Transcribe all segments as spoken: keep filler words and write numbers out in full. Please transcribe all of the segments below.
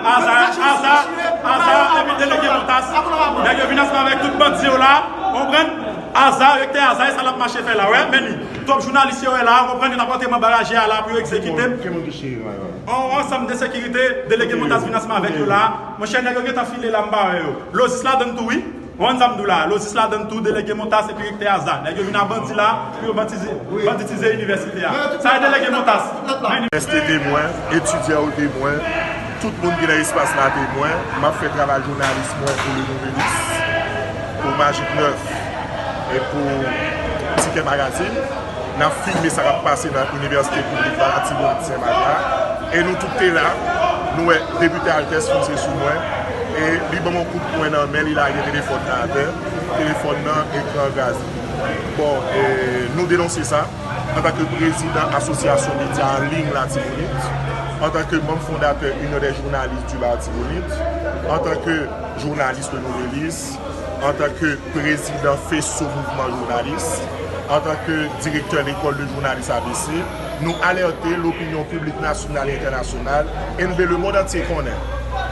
Aza, Aza, Aza, epi delege Montas. Nèg yo vin ansanm avèk tout bandi yo la, konprann? Aza, rektè Aza, e sa l ap mache fè la, wè, men li. Twòp jounalis yo wè la, konprann, yo t ap antre m anba raje a la pou yo egzekite m. On ansanm de sekirite, delege Montas vin ansanm avèk yo la. Monchè, nèg yo gentan file la, m pa wè yo. Lozis ladann tou, wi. Konprann sa m di w la, Lozis ladann tou, delege Montas epi rektè Aza. Nèg yo vin a bandi la, pou yo banditize, banditize inivèsite a. Sa e delege Montas. Inivèsite temwen, etidyan yo temwen, tout moun ki nan espas la temwen. M ap fè travay jounalis mwen pou Le Nouvelliste, pou Magik Nèf e pou Tikè Magazine. N ap filme sa k ap pase nan Inivèsite Piblik Latibonit Senmak la. E nou tout te la, nou wè depite Altès fonse sou mwen. E li ban m yon kout pwen nan men, li lage telefòn nan atè. Telefòn nan, ekran an kraze. Bon, e, nou denonse sa. Antanke prezidan Asosyasyon Medya an Liy Latibonit, antanke manm fondatè Union des Journalistes du Ba Latibonit, antanke jounalis Le Nouvelliste, antanke prezidan FESO Mouvman Jounalis, antanke direktè Lekòl de Jounalis A B C, nou alète lopinyon piblik nasyonal e entènasyonal, e n vle lemonn antye konnen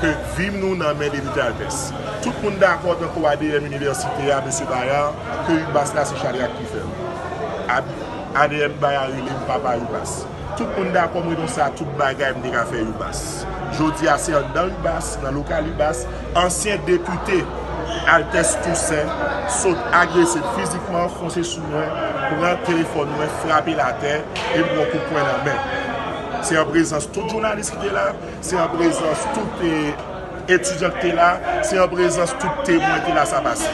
ke vi nou nan men depite Altès. Tout moun dakò, tankou A D M inivèsite a, mesye Bayard, ke UBAS la se Chadrak ki fè l. A D M Bayard rele m papa UBAS. Tout moun dakò, mwen renonse a tout bagay, m te ka fè UBAS. Jodi a, se anndan UBAS, nan lokal UBAS, ansyen depite Altès Toussaint sot agrese m fizikman, fonse sou mwen, pran telefòn mwen, frape l atè, e m pran kout pwen nan men. Se an prezans tout jounalis ki te la, se an prezans tout, eh, etidyan ki te la, se an prezans tout temwen ki te la sa pase.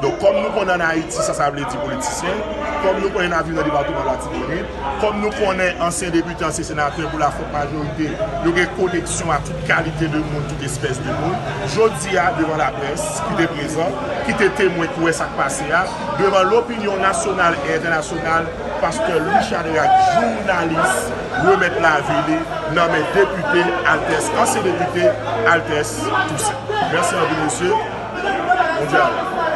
Donk, kòm nou konnen ann Ayiti sa sa vle di politisyen, kòm nou konnen n ap viv nan depatman Latibonit, kòm nou konnen ansyen depite, ansyen senatè pou lafòt majorite, yo gen koneksyon a tout kalite de moun, tout espès de moun. Jodi a, devan laprès ki te prezan, ki te temwen, ki wè sa k pase a, devan lopinyon nasyonal e entènasyonal, Pastè Louis Chadrak, jounalis, remèt lavi li nan men depite Altès, ansyen depite Altès Toussaint. Mèsi anpil, mesye. Bondye avè w.